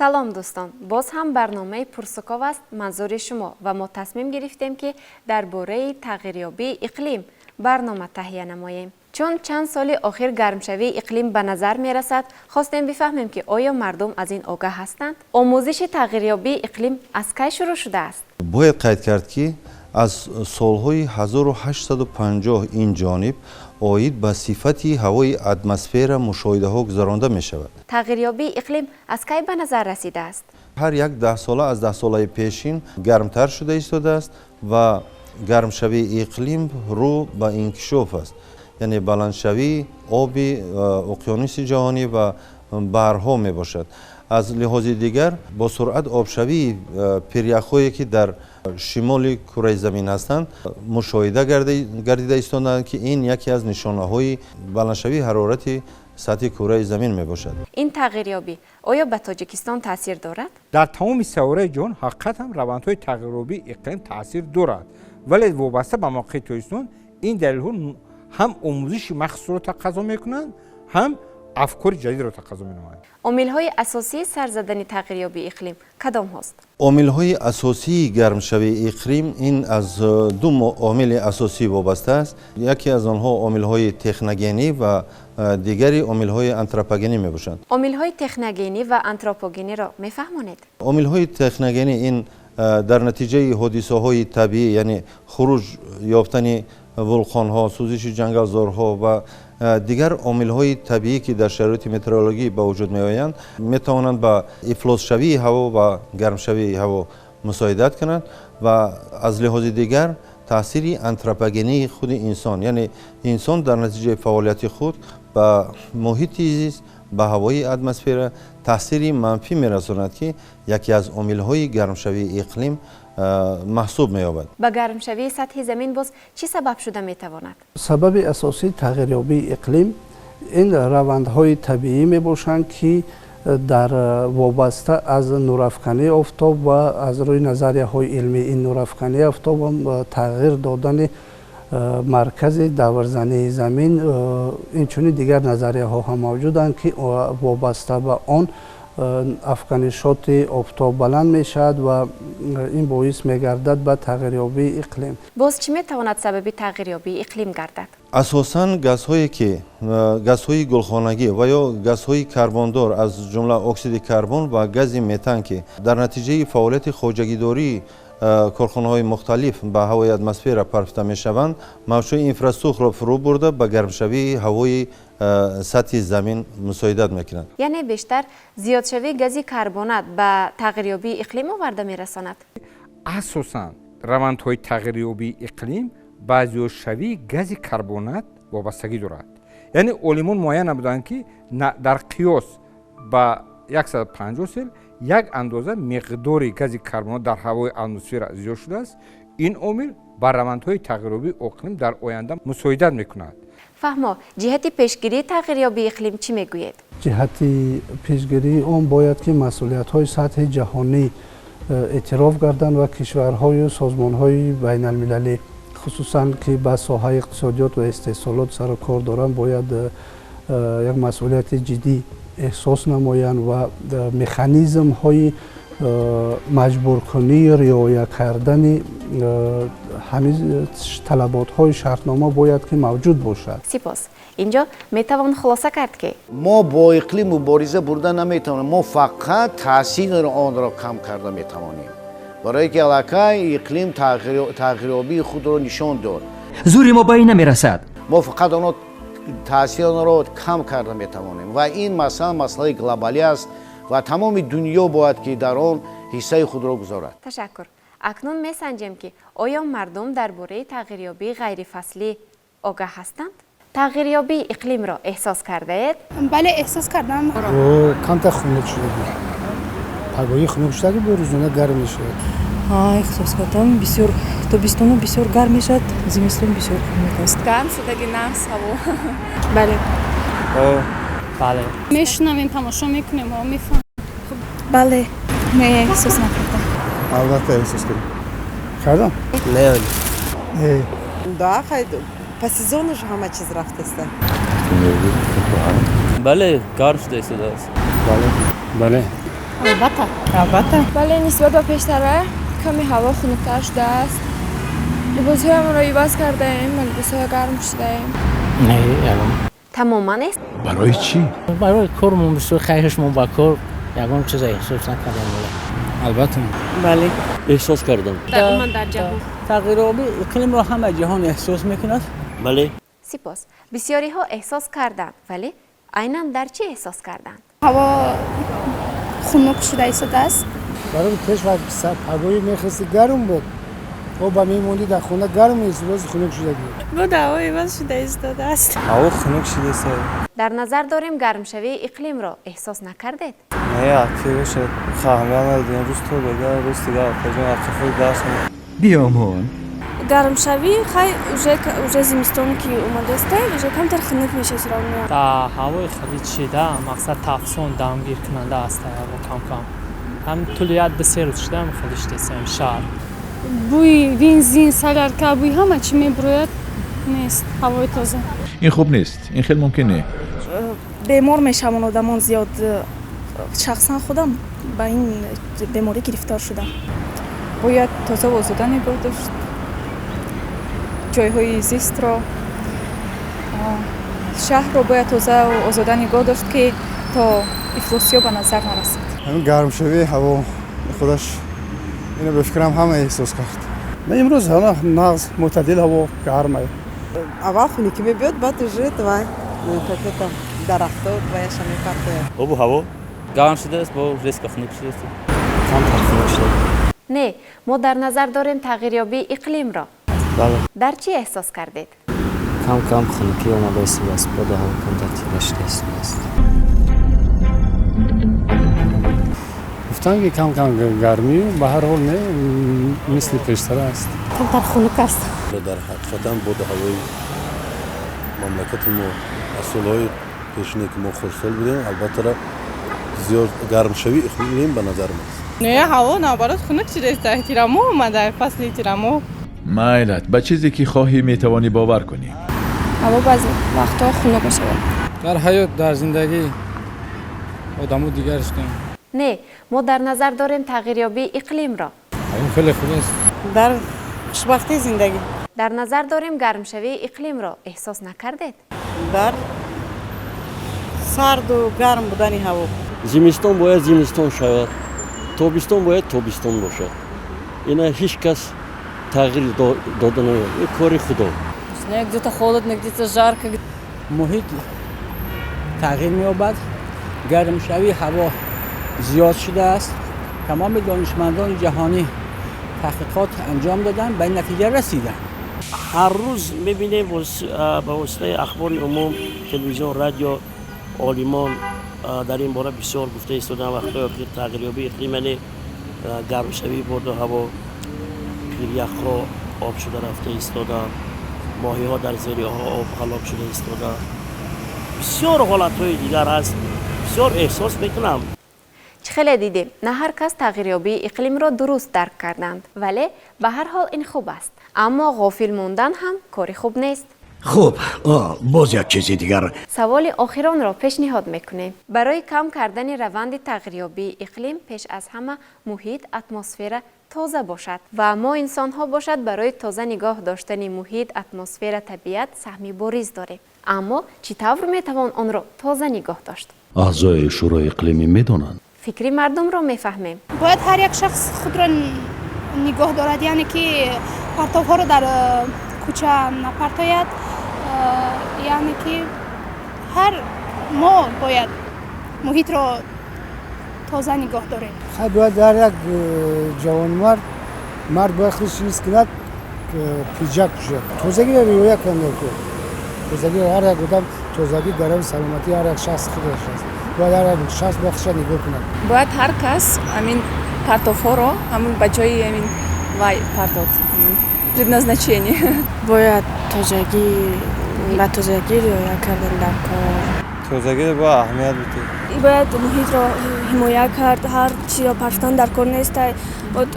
Салом, дӯстон! Боз ҳам барномаи «Пурсуков» аст манзури шумо ва мо тасмим гирифтем, ки дар бораи тағйирёбии иқлим барнома таҳия намоем. Чун чанд соли охир гармшавии иқлим ба назар мерасад, хостем бифаҳмем, ки оё мардум аз ин огаҳ ҳастанд. Омӯзиши тағйирёбии иқлим аз кай шурӯъ шудааст? Бояд қайд кард, ки аз солҳои 1850 ин ҷониб оид ба сифати ҳавои атмосфера мушоҳидаҳо гузаронда мешавад. Тағйирёбии иқлим аз кай ба назар расидааст? Ҳар як даҳсола аз даҳсолаи пешин гармтар шуда истодааст ва гармшавии иқлим рӯ ба инкишоф аст, яъне баландшавии оби уқёнуси ҷаҳонӣ ва баҳрҳо мебошад. Аз лиҳози дигар, бо суръат обшавии пиряхҳое, ки дар шимоли кураи замин ҳастанд, мушоҳида гардида истодаанд, ки ин яке аз нишонаҳои баландшавии ҳарорати сатҳи кураи замин мебошад. Ин тағйирёбӣ оё ба Тоҷикистон таъсир дорад? Дар тамоми сайёраи ҷаҳон ҳақиқатан равандҳои тағйирёбии иқлим таъсир дорад, вале вобаста ба мавқеи Тоҷикистон ин далелҳо ҳам омӯзиши махсусро тақозо мекунанд, ҳам афкори ҷадидро тақозо менамоянд. Омилҳои асосии сар задани тағйирёбии иқлим кадомҳост? Омилҳои асосии гармшавии иқлим ин аз ду омили асосӣ вобаста аст. Яке аз онҳо омилҳои техногенӣ ва дигари омилҳои антропогенӣ мебошанд. Омилҳои техногенӣ ва антропогениро мефаҳмонед? Омилҳои техногенӣ ин дар натиҷаи ҳодисаҳои табиӣ, яъне хуруҷ ёфтани вулқонҳо, сӯзиши ҷангалзорҳо ва дигар омилҳои табиӣ, ки дар шароити метеорологӣ ба вуҷуд меоянд, метавонанд ба ифлосшавии ҳаво ва гармшавии ҳаво мусоидат кунанд. Ва аз лиҳози дигар, таъсири антропогении худи инсон, яъне инсон дар натиҷаи фаъолияти худ ба муҳити зист, ба ҳавои атмосфера таъсири манфӣ мерасонад, ки яке аз омилҳои гармшавии иқлим маҳсуб меёбад. Ба гармшавии сатҳи замин боз чӣ сабаб шуда метавонад? Сабаби асосии тағйирёбии иқлим ин равандҳои табиӣ мебошанд, ки дар вобаста аз нурафкании офтоб ва аз рӯи назарияҳои илмӣ ин нурафкании офтоб тағйир додани маркази даврзании замин, инчунин дигар назарияҳо ҳам мавҷуданд, ки вобаста ба он афканишоти офтоб баланд мешавад ва ин боис мегардад ба тағйирёбии иқлим. Боз чӣ метавонад сабаби тағйирёбии иқлим гардад? Асосан газҳое, ки газҳои гулхонагӣ ва ё газҳои карбондор, аз ҷумла оксиди карбон ва гази метан, ки дар натиҷаи фаъолияти хоҷагидории корхонаҳои мухталиф ба ҳавои атмосфера парфта мешаванд, мавҷҳои инфрасурхро фурӯ бурда, ба гармшавии ҳавои сатҳи замин мусоидат мекунанд. Яъне бештар зиёдшавии гази карбонат ба тағйирёбии иқлим оварда мерасонад? Асосан равандҳои тағйирёбии иқлим ба зиёдшавии гази карбонат вобастагӣ дорад. Яъне олимон муайян намуданд, ки дар қиёс ба 150 сол як андоза миқдори гази карбонат дар ҳавои атмосфера зиёд шудааст. Ин омил ба равандҳои тағйирёбии иқлим дар оянда мусоидат мекунад. Фаҳмо, ҷиҳати пешгирии тағйирёбии иқлим чӣ мегӯед? Ҷиҳати пешгирии он бояд, ки масъулиятҳои сатҳи ҷаҳонӣ эътироф гарданд ва кишварҳою созмонҳои байналмилалӣ, хусусан ки ба соҳаи иқтисодиёт ва истеҳсолот сару кор доранд, бояд як масъулияти ҷиддӣ эҳсос намоянд ва механизмҳои маҷбуркунии риоя кардани ҳамин талаботҳои шартнома бояд, ки мавҷуд бошад. Сипос. Инҷо метавон хулоса кард, ки мо бо иқлим мубориза бурда наметавонем, мо фақат таъсири онро кам карда метавонем, барое ки аллакай иқлим тағйирёбии худро нишон дод. Зӯри мо ба ин намерасад. Мо фақат оно таъсири онро кам карда метавонем ва ин масъала масъалаи глобалӣ аст ва тамоми дунё бояд, ки дар он ҳиссаи худро гузорад. Ташаккур. Акнун месанҷем, ки оё мардум дар бораи тағйирёбии ғайрифаслӣ огаҳ ҳастанд. Тағйирёбии иқлимро эҳсос кардаед? Бале, эҳсос кардам. Камтар хунук шудаги, пагоҳӣ хунук шудаги, бо рӯзона гарм мешавад. Эҳсос кардам. Бисёр тобистону бисёр гарм мешавад, зимистон бисёр хунук аст. Гарм шудаги нағз ҳаво. Бале. Бале. Мешунавем, тамошо мекунем, мефаҳмем. Бале. Не, эҳсос накардам. Албатта, эҳсос кардам. Кардам. Не. Не. Да, хай, по сезону же ҳама чиз рафтеста. Бале, гарм шуда истодааст. Бале. Бале. Албатта. Албатта. Бале, нисбат ба пештара каме ҳаво хунуктар шудааст. Либосҳоямонро иваз кардаем ва либосҳои гарм пӯшидаем. Не, ягон. Тамоман эҳс Барои чӣ? Барои кормон бисёр хайришмон ба кор ягон чиза эҳсос накардем. Албатта. Бале. Эҳсос кардам. Умуман дар ҷаҳон тағйиробии иқлимро ҳама ҷаҳон эҳсос мекунад. Бале. Сипос. Бисёриҳо эҳсос карданд, вале айнан дар чӣ эҳсос карданд? Ҳаво хунук шуда истодааст. Барои пеш вақт пагоҳӣ мехести, гарм буд, оба мемондӣ дар хона, гарм нест, боз хунук шудагӣ. Буд, ҳаво иваз шуда истодааст. Ҳаво хунук шудааст. Дар назар дорем гармшавии иқлимро. Эҳсос накардед? Не, аки бошад, фаҳмида надодем. Рӯз то бега, рӯз дигар апаҷон ақифои дарс. Биёмон. Гармшавӣ хай уже зимистон ки омадааста, уже камтар хунук мешавад равно. Да, ҳавои хеле чида, мақсад тафсон дамгиркунанда аст ҳаво кам-кам. Ҳам тӯли як ду се рӯз шуда хеле шудесем шаҳр. Бӯи бензин, солярка, бӯи ҳама чӣ мебурояд, нест ҳавои тоза. Ин хуб нест, ин хел мумкин не. Бемор мешаванд одамон зиёд. Шахсан худам ба ин беморӣ гирифтор шудам. Бояд тоза озода нигоҳ дошт ҷойҳои зистро, шаҳрро бояд тоза озода нигоҳ дошт, ки то ифлосиё ба назар нарасад. Ҳамин гармшавии ҳаво худаш ино ба фикрам ҳама эҳсос кард. Имрӯз нағз, мӯътадил, ҳаво гармай. Аввал хунукӣ мебиёд, баъд уже давай как это дарахто ваяша мепартояд. Обу ҳаво гарм шудааст, бо резко хунук шудааст. Камтар хунук шуда. Не, мо дар назар дорем тағйирёбии иқлимро. Бале. Дар чӣ эҳсос кардед? Кам кам хунукӣ омада истодааст, боду ҳаво камтар тира шуда истодааст. Гуфтам ки кам кам гармӣ, ба ҳар ҳол не мисли пештара аст. Камтар хунук аст. Дар ҳақиқатан боду ҳавои мамлакати мо аз солҳои пешине ки мо хурдсол будем, албатта, зиёд гармшавии иқлим ба назар мерасад. Не, ҳаво наоборот хунук шудааст, тирамоҳ омада, фасли тирамоҳ. Майлат, ба чизе ки хоҳӣ метавонӣ бовар кунӣ. Ҳаво баъзе вақтҳо хунук мешавад. Дар ҳаёт, дар зиндагӣ одамо дигар шуданд. Не, мо дар назар дорем тағйирёбии иқлимро. Ин хеле хуб аст. Дар хушбахтии зиндагӣ. Дар назар дорем гармшавии иқлимро. Эҳсос накардед? Дар сарду гарм будани ҳаво. Зимистон бояд зимистон шавад, тобистон бояд тобистон бошад. Ина ҳеҷ кас тағйир дода наметавонад, ин кори худо. Где-то холодно, где-то жарко. Муҳит тағйир меёбад, гармшавии ҳаво зиёд шудааст. Тамоми донишмандони ҷаҳонӣ таҳқиқот анҷом доданд, ба ин натиҷа расиданд. Ҳар рӯз мебинем ба воситаи ахбори умум, телевизион, радио, олимон дар ин бора бисёр гуфта истоданд. Вақтҳои охир тағйирёбии иқлим, яъне гармшавии боду ҳаво, пиряхҳо об шуда рафта истоданд, моҳиҳо дар зери об ҳалок шуда истоданд, бисёр ҳолатҳои дигар аст. Бисёр эҳсос мекунам. Чӣ хеле дидем, на ҳар кас тағйирёбии иқлимро дуруст дарк карданд, вале ба ҳар ҳол ин хуб аст, аммо ғофил мондан ҳам кори хуб нест. Хуб, боз як чизи дигар. Саволи охиронро пешниҳод мекунем. Барои кам кардани раванди тағйирёбии иқлим пеш аз ҳама муҳит, атмосфера тоза бошад ва мо инсонҳо бошад барои тоза нигоҳ доштани муҳит, атмосфера, табиат саҳми бориз дорем. Аммо чӣ тавр метавон онро тоза нигоҳ дошт? Аъзои Шӯрои иқлимӣ медонанд. Фикри мардумро мефаҳмем. Бояд ҳар як шахс худро нигоҳ дорад, яъне ки партовҳоро дар кӯча напартояд, яъне ки ҳар мо бояд муҳитро тоза нигоҳ дорем. Хай, бояд ҳар як ҷавонмард, мард бояд худаш ҳис кунад, пиҷак пӯшад, тозагиро риоя кунад. Тозагӣ, ҳар як одам, тозагӣ гарави саломатии ҳар як шахс худаш аст. Бояд ҳар як шахс бояд худша нигоҳ кунад. Бояд ҳар кас ҳамин партовҳоро ҳамун ба ҷои ҳамин вай партод, предназначение. Бояд тозагӣ, ба тозагӣ риоя кардан дар кор. Тозагиро бояд аҳамият бидиҳем. Бояд муҳитро ҳимоя кард, ҳар чизро партофтан дар кор нест.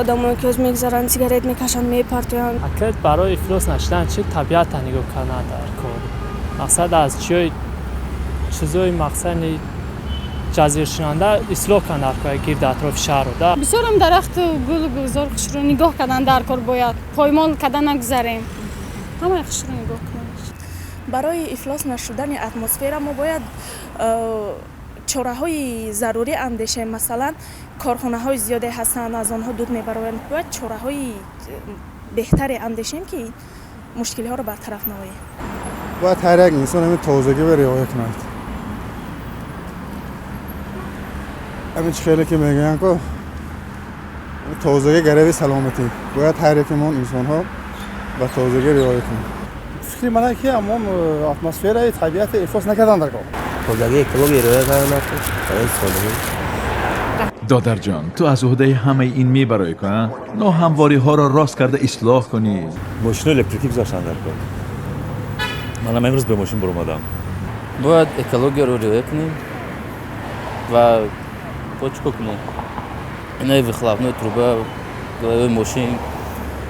Одамое ки ҳоз мегузаранд, сигарет мекашанд, мепартоянд. Акрет барои ифлос нашудан чи табиатро нигоҳ кардан дар кор. Мақсад аз чиёи чизои мақсади Ҷазиршинанда ислоҳ кунанд дар кор гирди атрофи шаҳрро да. Бисёрам дарахту гулу гулзор хушрӯ нигоҳ кардан дар кор бояд. Поймол кардан нагузарем. Ҳамаи хушрӯ нигоҳ кунем. Барои ифлос нашудани атмосфера мо бояд чораҳои зарурӣ андешем. Масалан, корхонаҳои зиёде ҳастанд, аз онҳо дуд мебароянд. Бояд чораҳои беҳтаре андешем, ки мушкилиҳоро бартараф намоем. Бояд ҳар як инсон ҳамин тозагиро риоя кунад. Ҳамин чӣ хеле ки мегӯянд ку тозагӣ гарави саломатӣ. Бояд ҳар якимон инсонҳо ба тозагӣ риоя кунем. Фикри ман ки ҳамон атмосфераи табиатро ифлос накардан дар кор. Тозагии экология риоя кардан барои солимӣ. Додарҷон, ту аз уҳдаи ҳамаи ин мебароӣ ку, а? Ноҳамвориҳоро рост карда ислоҳ кунӣ. Мошинои электрикӣ гузаштанд дар кор. Манам имрӯз бе мошин баромадам. Бояд экологияро риоя кунем ва бо чӣ кор кунем? Инаи выхлопной труба, головои мошин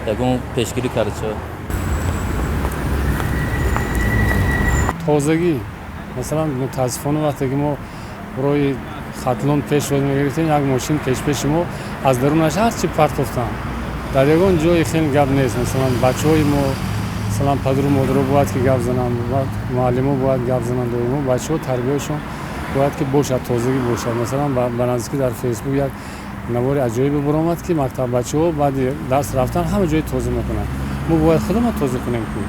ягон пешгирӣ карда шавад. Тозагӣ, масалан, мутаассифона вақте ки мо роҳи Хатлон пешвоз мегирифтем, як мошин пешпеши мо аз дарунаш ҳарчи партофтанд. Дар ягон ҷои хеле гап нест. Масалан, бачаҳои мо, масалан, падару модаро бояд ки гап зананд, муаллимо бояд гап зананд доимо. Бачаҳо тарбияшон бояд ки бошад, тозагӣ бошад. Масалан, ба наздикӣ дар Фейсбук як навори аҷоибе баромад, ки мактаббачаҳо баъди дарс рафтан ҳама ҷои тоза мекунанд. Мо бояд худамон тоза кунем ку.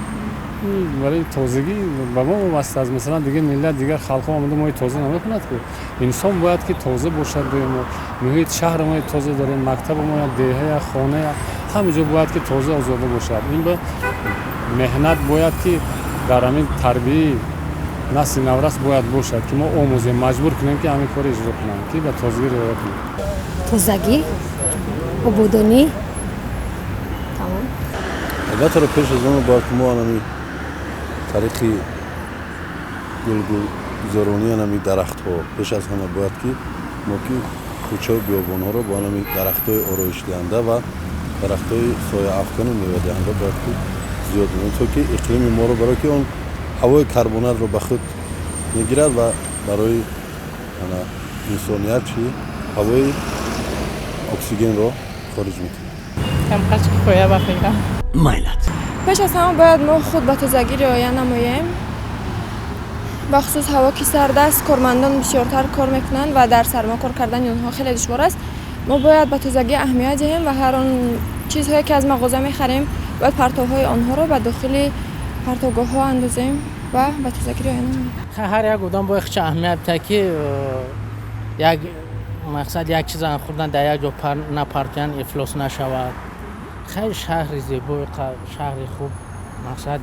Барои тозагӣ ба мо вобаста аст. Масалан, дигар миллат, дигар халқҳо омада мои тоза намекунад ку. Инсон бояд ки тоза бошад доимо. Муҳит шаҳри мои тоза дорем, мактаби моя, деҳая, хоная, ҳама ҷо бояд ки тоза озода бошад. Ин ба меҳнат бояд ки дар ҳамин тарбияи насли наврас бояд бошад, ки мо омӯзем, маҷбур кунем, ки ҳамин корро иҷро кунанд, ки ба тозагӣ риоя кунанд. Тозагӣ, ободонӣ, тамом. Албатта, пеш аз он бояд мо ҳамин тариқи гулгузаронии ҳамин дарахтҳо пеш аз ҳама бояд ки мо ки кӯчаву биёбонҳоро бо ҳамин дарахтҳои ороишдиҳанда ва дарахтҳои сояафкану мевадиҳанда бояд ки зиёд кунем, то ки иқлими моро, барои ки он ҳавои карбонатро ба худ мегирад ва барои инсоният чи ҳавои оксигенро хориҷ мекунад. Камқач кифоя ба фикрам. Майлат. Пеш аз ҳама бояд мо худ ба тозагӣ риоя намоем. Бахусус ҳаво ки сард аст, кормандон бисёртар кор мекунанд ва дар сармо кор кардани онҳо хеле душвор аст. Мо бояд ба тозагӣ аҳамият диҳем ва ҳар он чизҳое ки аз мағоза мехарем, бояд партовҳои онҳоро ба дохили партовгоҳҳо андозем ва ба тозагӣ риоя намоем. Ҳар як одам бояд худша аҳамият диҳад, ки як мақсад як чиза хӯрдан дар як ҷо напартоянд, ифлос нашавад. Хеле шаҳри зебои, шаҳри хуб, мақсад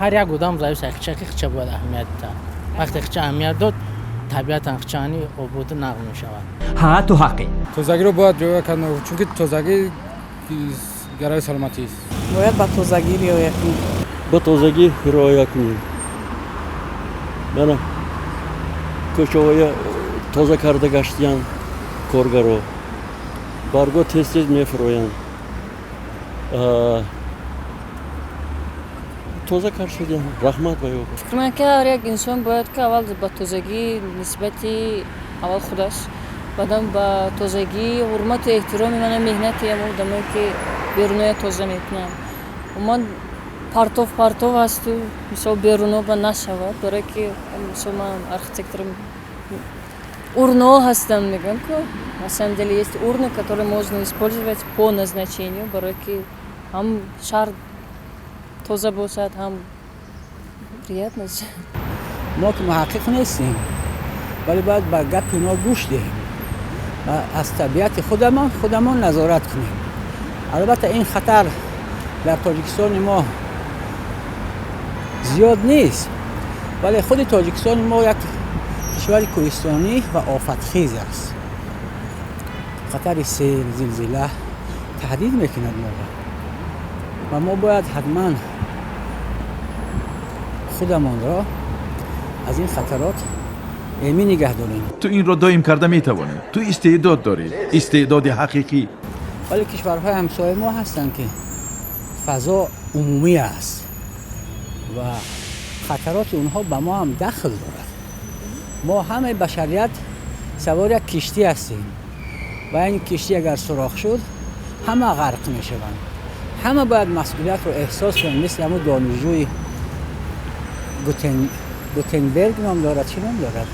ҳар як одам завис худша, ки худша бояд аҳамият диҳад. Вақте худша аҳамият дод, табиатан худшаани ободу нағм мешавад. Ҳа, ту ҳаққӣ. Тозагиро бояд риоя кард, чунки тозагӣ гарави саломатист. Бояд ба тозагӣ риоя кунем. Ба тозагӣ риоя кунем. Мана кӯчаҳоя тоза карда гаштиянд коргаро. Барго тез-тез мефуроянд. Тоза кард шудем, раҳмат ба ё. Фикр мекунам, ки ҳар як инсон бояд ки аввал ба тозагӣ нисбати аввал худаш, баъдан ба тозагӣ ҳурмату эҳтироми мана меҳнати ҳамон одамое ки беруноя тоза мекунанд. Умуман партов партов асту, мисол, беруно ба нашавад, барое ки мисол ман архитектор урно ҳастам, мегӯям ку на самом деле есть урны, которые можно использовать по назначению, барое ки ҳам шаҳр тоза бошад, ҳам приятно. Мо ки муҳаққиқ нестем, вале бояд ба гапи онҳо гӯш диҳем ва аз табиати худамон худамон назорат кунем. Албатта, ин хатар дар Тоҷикистони мо зиёд нест, вале худи Тоҷикистони мо як кишвари кӯҳистонӣ ва офатхез аст. Хатари сел, зилзила таҳдид мекунад моро ва мо бояд ҳатман худамонро аз ин хатарот эмин нигаҳ дорем. Ту инро доим карда метавонӣ. Ту истеъдод дорӣ, истеъдоди ҳақиқӣ. Вале кишварҳои ҳамсояи мо ҳастанд, ки фазо умумӣ аст ва хатароти онҳо ба мо ҳам дахл дорад. Мо ҳамаи башарият Савори як киштӣ ҳастем ва ин киштӣ агар сурох шуд, ҳама ғарқ мешаванд. Ҳама бояд масъулиятро эҳсос кунанд, мисли ҳамун донишҷӯи Гутенберг ном дорад, чӣ ном дорад,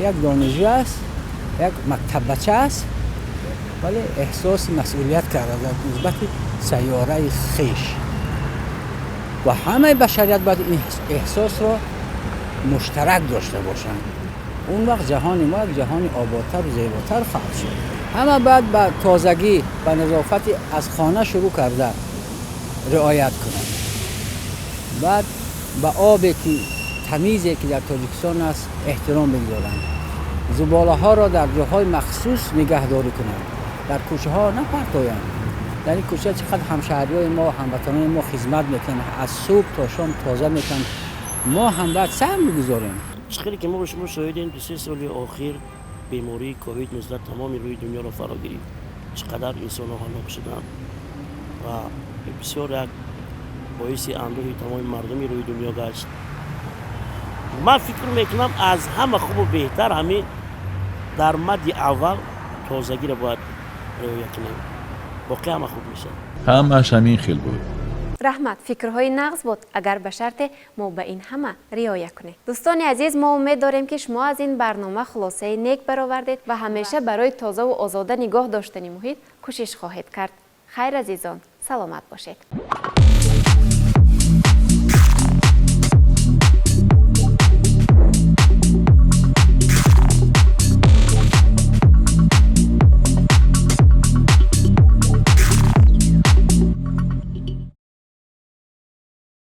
як донишҷӯ аст, як мактаббача аст, вале эҳсоси масъулият карда дар нисбати сайёраи хеш. Ва ҳамаи башарият бояд ин эҳсосро муштарак дошта бошанд. Он вақт ҷаҳони мо як ҷаҳони ободтару зеботар хоҳад шуд. Ҳама бояд ба тозагӣ, ба назофати аз хона шурӯъ карда риоят кунанд. Баъд ба обе ки тамизе ки дар Тоҷикистон аст эҳтиром бигзоранд, зуболаҳоро дар ҷоҳои махсус нигаҳдорӣ кунанд, дар кӯчаҳо напартоянд. Дар ин кӯча чӣ қадр ҳамшаҳриҳои мо, ҳамватанони мо хизмат мекунанд, аз субҳ то шом тоза мекунанд. Мо ҳам бояд саҳм бигузорем. Чӣ хеле ки мо бо шумо шоҳидем, 2-3 соли охир бемории ковид-19 тамоми рӯи дунёро фаро гирифт. Чӣ қадар инсонҳо ҳалок шуданд ва бисёр як боиси андӯҳи тамоми мардуми рӯи дунё гашт. Ман фикр мекунам, аз ҳама хубу беҳтар ҳамин дар мадди аввал тозагиро бояд риоя кунем, боқӣ ҳама хуб мешавад. Ҳамааш ҳамин хел буд. Раҳмат, фикрҳои нағз буд, агар ба шарте мо ба ин ҳама риоя кунем. Дӯстони азиз, мо умед дорем, ки шумо аз ин барнома хулосаи нек баровардед ва ҳамеша барои тозаву озода нигоҳ доштани муҳит кӯшиш хоҳед кард. Хайр, азизон, саломат бошед.